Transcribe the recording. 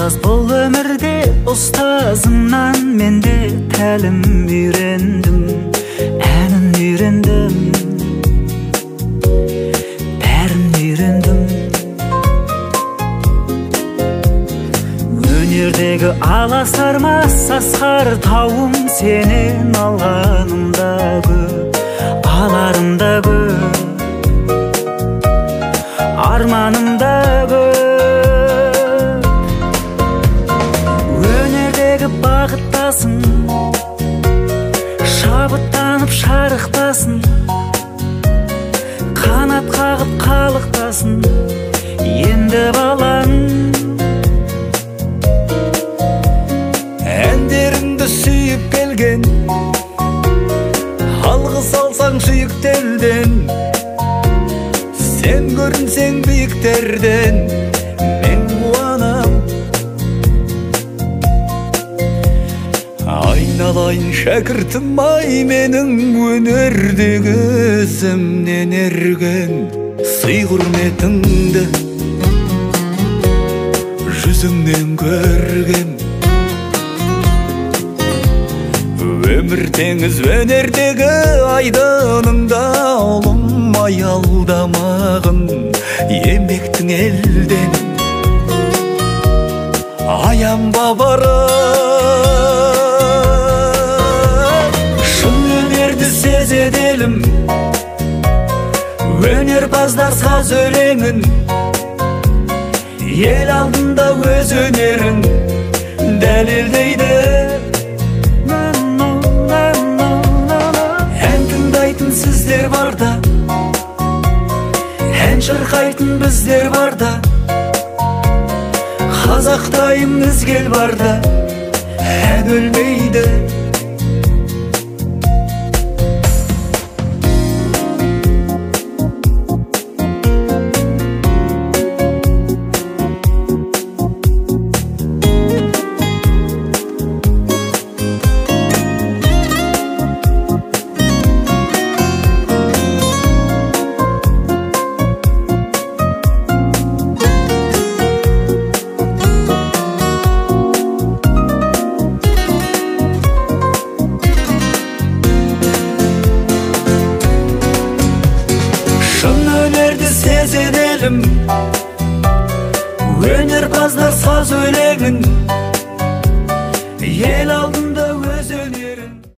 Ұстаз бұл өмірде ұстазымнан мен де тәлім үйрендім, әнін үйрендім, бәрін үйрендім. Өнердегі аласармас асқар тауым, сенен алғаным да көп, аларым да көп, арманым да көп. Өнердегі бағыттасың, шабыттанып шарықтасын, қанат қағып қалықтасын енді балаң. Әндеріңді сүйіп келген, алғыс алсаң сүйіктелден, сен көрінсең биіктерден, мен қуанам. Айналайын шәкіртім ай, менің өнердегі ізімнен ерген сый құрметіңді жүзіңнен көргем. Өмір теңіз өнердегі айдыныңда, ұлым аялдамағын еңбектің елден аянба барып. Шын өнерді сезеді елім, өнерпаздар саз өлеңін, ел алдында өз өнерін дәлелдейді. Ән тыңдайтын сіздер барда, ән шырқайтын біздер барда, қазақтайым ізгел барда, ән өлмейді. Шын өнерді сезеді елім, өнерпаздар саз өлеңін, ел алдында